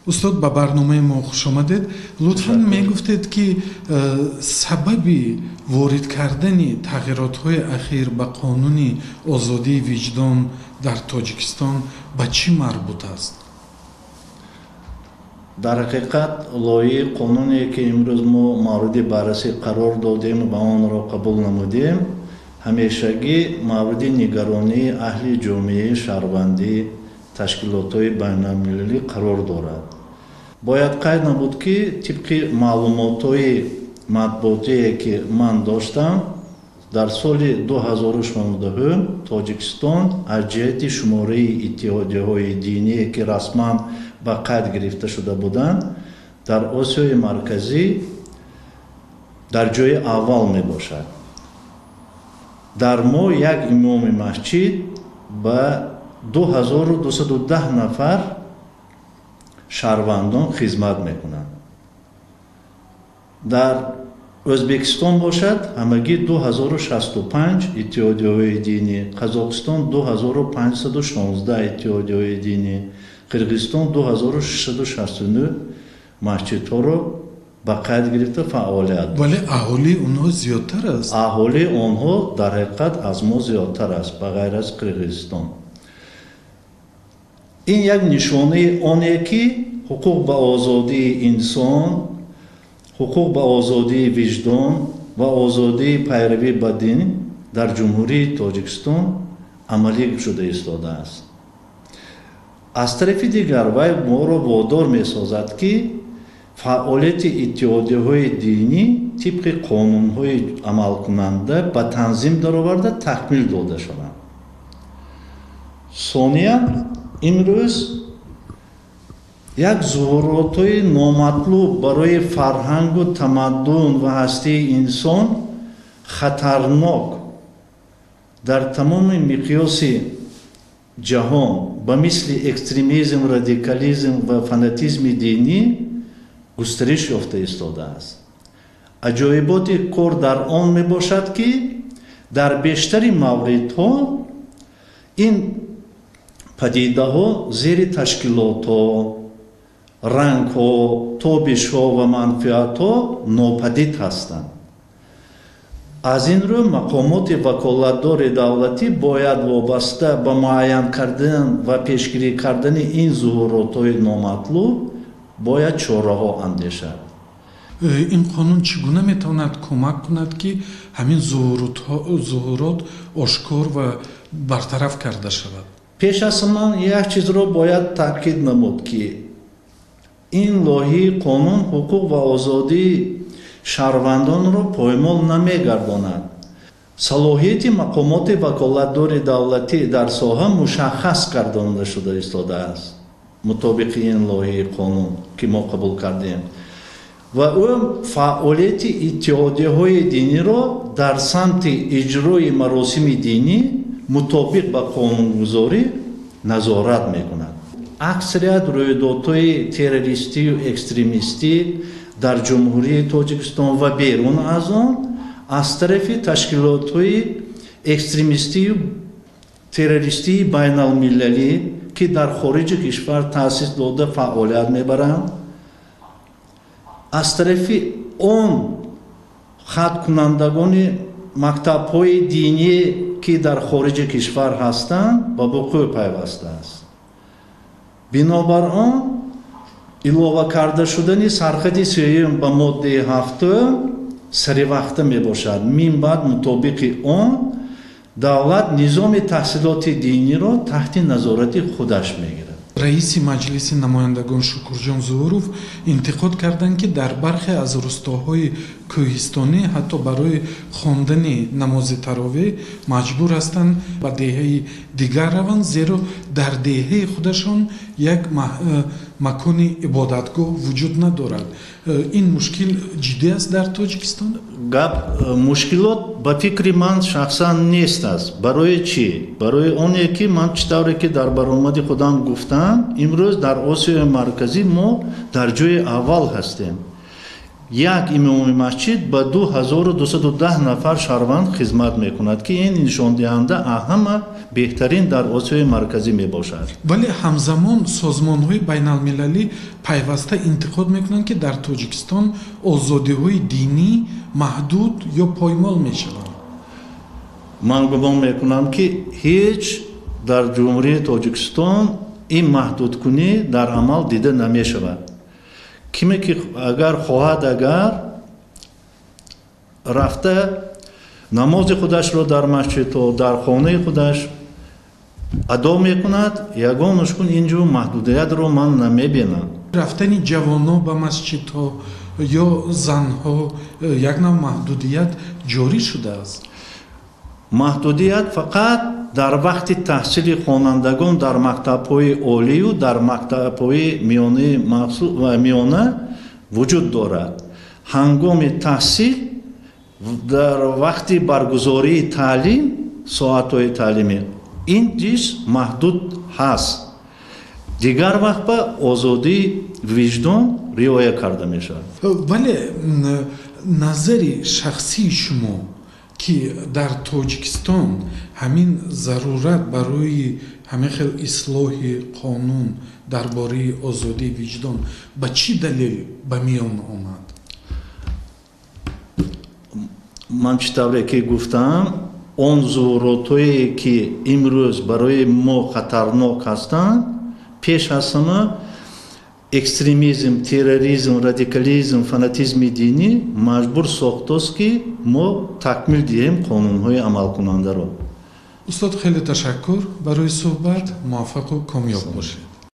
Устод, ба барномаи мо хуш омадед. Лутфан мегуфтед, ки сабаби ворид кардани тағйиротҳои ахир ба қонуни озодии виҷдон дар Тоҷикистон ба чӣ марбут аст? Дар ҳақиқат лоиҳаи қонуне, ки имрӯз мо мавриди баррасӣ қарор додем ва онро қабул намудем, ҳамешагӣ мавриди нигаронии аҳли ҷомеаи шаҳрвандӣ, ташкилотҳои байналмилалӣ қарор дорад. Бояд қайд намуд, ки тибқи маълумотҳои матбуотие, ки ман доштам, дар соли 2016 Тоҷикистон аз ҷиҳати шумораи иттиҳодияҳои диние, ки расман ба қайд гирифта шуда буданд, дар Осиёи Марказӣ дар ҷои аввал мебошад. Дар мо як имоми масҷид ба 2210 нафар шаҳрвандон хизмат мекунанд. Дар Ӯзбекистон бошад ҳамагӣ 2065 иттиҳодияҳои динӣ, Қазоқистон 2516 иттиҳодияҳои динӣ, Қирғизистон 2669 масҷидҳоро ба қайд гирифта фаъолият. Вале аҳолии онҳо зиёдтар аст. Аҳолии онҳо дар ҳақиқат аз мо зиёдтар аст, ба ғайр аз Қирғизистон. Ин як нишонаи оне, ки ҳуқуқ ба озодии инсон, ҳуқуқ ба озодии виҷдон ва озодии пайравӣ ба дин дар Ҷумҳурии Тоҷикистон амалӣ шуда истодааст. Аз тарафи дигар вай моро водор месозад, ки фаъолияти иттиҳодияҳои динӣ тибқи қонунҳои амалкунанда ба танзим дароварда такмил дода шаванд. Сониян, имрӯз як зуҳуротҳои номатлуб барои фарҳангу тамаддун ва ҳастии инсон хатарнок дар тамоми миқёси ҷаҳон ба мисли экстремизм, радикализм ва фанатизми динӣ густариш ёфта истодааст. Аҷоиботи кор дар он мебошад, ки дар бештари мавридҳо ин падидаҳо зери ташкилотҳо, рангҳо, тобишҳо ва манфиатҳо нопадид ҳастанд. Аз ин рӯ мақомоти ваколатдори давлатӣ бояд вобаста ба муайян кардан ва пешгирӣ кардани ин зуҳуротҳои номатлуб бояд чораҳо андешад. Ин қонун чӣ гуна метавонад кӯмак кунад, ки ҳамин зуҳурот ошкор ва бартараф карда шавад? Пеш аз ман як чизро бояд таъкид намуд, ки ин лоиҳаи қонун ҳуқуқ ва озодии шаҳрвандонро поймол намегардонад. Салоҳияти мақомоти ваколатдори давлатӣ дар соҳа мушаххас гардонида шуда истодааст мутобиқи ин лоиҳаи қонун, ки мо қабул кардем, ва ӯ фаъолияти иттиҳодияҳои диниро дар самти иҷрои маросими динӣ мутобиқ ба қонунгузорӣ назорат мекунад. Аксарият рӯйдодҳои террористию экстремистӣ дар Ҷумҳурии Тоҷикистон ва берун аз он аз тарафи ташкилотҳои экстремистию террористии байналмилалӣ, ки дар хориҷи кишвар таъсис дода фаъолият мебаранд, аз тарафи он хаткунандагони мактабҳои динӣ, ки дар хориҷи кишвар ҳастанд, ба вуқӯъ пайвастааст. Бинобар он илова карда шудани сархати сеюм ба моддаи ҳафтум саривақта мебошад. Мин баъд мутобиқи он давлат низоми таҳсилоти диниро таҳти назорати худаш мегирад. Раиси Маҷлиси намояндагон Шукурҷон Зуҳуров интиқод карданд, ки дар бархе аз рустоҳои кӯҳистонӣ ҳатто барои хондани намози таровеҳ маҷбур ҳастанд ба деҳаи дигар раванд, зеро дар деҳаи худашон як макони ибодатгоҳ вуҷуд надорад. Ин мушкил ҷиддӣ аст дар Тоҷикистон? Гап мушкилот ба фикри ман шахсан нест аст. Барои чӣ? Барои оне, ки ман чӣ тавре ки дар баромади худам гуфтам, имрӯз дар Осиёи Марказӣ мо дар ҷои аввал ҳастем. Як имоми масҷид ба 2210 нафар шаҳрванд хизмат мекунад, ки ин нишондиҳанда ҳама беҳтарин дар Осиёи Марказӣ мебошад. Вале ҳамзамон созмонҳои байналмилалӣ пайваста интиқод мекунанд, ки дар Тоҷикистон озодиҳои динӣ маҳдуд ё поймол мешаванд. Ман гумон мекунам, ки ҳеҷ дар Ҷумҳурии Тоҷикистон ин маҳдудкунӣ дар амал дида намешавад. Киме ки агар хоҳад, агар рафта намози худашро дар масҷидҳо, дар хонаи худаш адо мекунад, ягон мушкул инҷо маҳдудиятро ман намебинам. Рафтани ҷавонон ба масҷидҳо ё занҳо як нав маҳдудият ҷорӣ шудааст. Маҳдудият фақат дар вақти таҳсили хонандагон дар мактабҳои олию дар мактабҳои миёна вуҷуд дорад. Ҳангоми таҳсил, дар вақти баргузории таълим, соатҳои таълимӣ, ин чиз маҳдуд ҳаст. Дигар вақт ба озодии виҷдон риоя карда мешавад. Вале назари шахсии шумо, ки дар Тоҷикистон ҳамин зарурат барои ҳамин хел ислоҳи қонун дар бораи озодии виҷдон ба чӣ далел ба миён омад? Ман чӣ тавре ки гуфтам, он зуҳуротҳое ки имрӯз барои мо хатарнок ҳастанд, пеш аз ҳама экстремизм, терроризм, радикализм, фанатизми динӣ маҷбур сохтааст, ки мо такмил диҳем қонунҳои амалкунандаро. Устод, хеле ташаккур барои суҳбат. Муваффақу комёб бошед.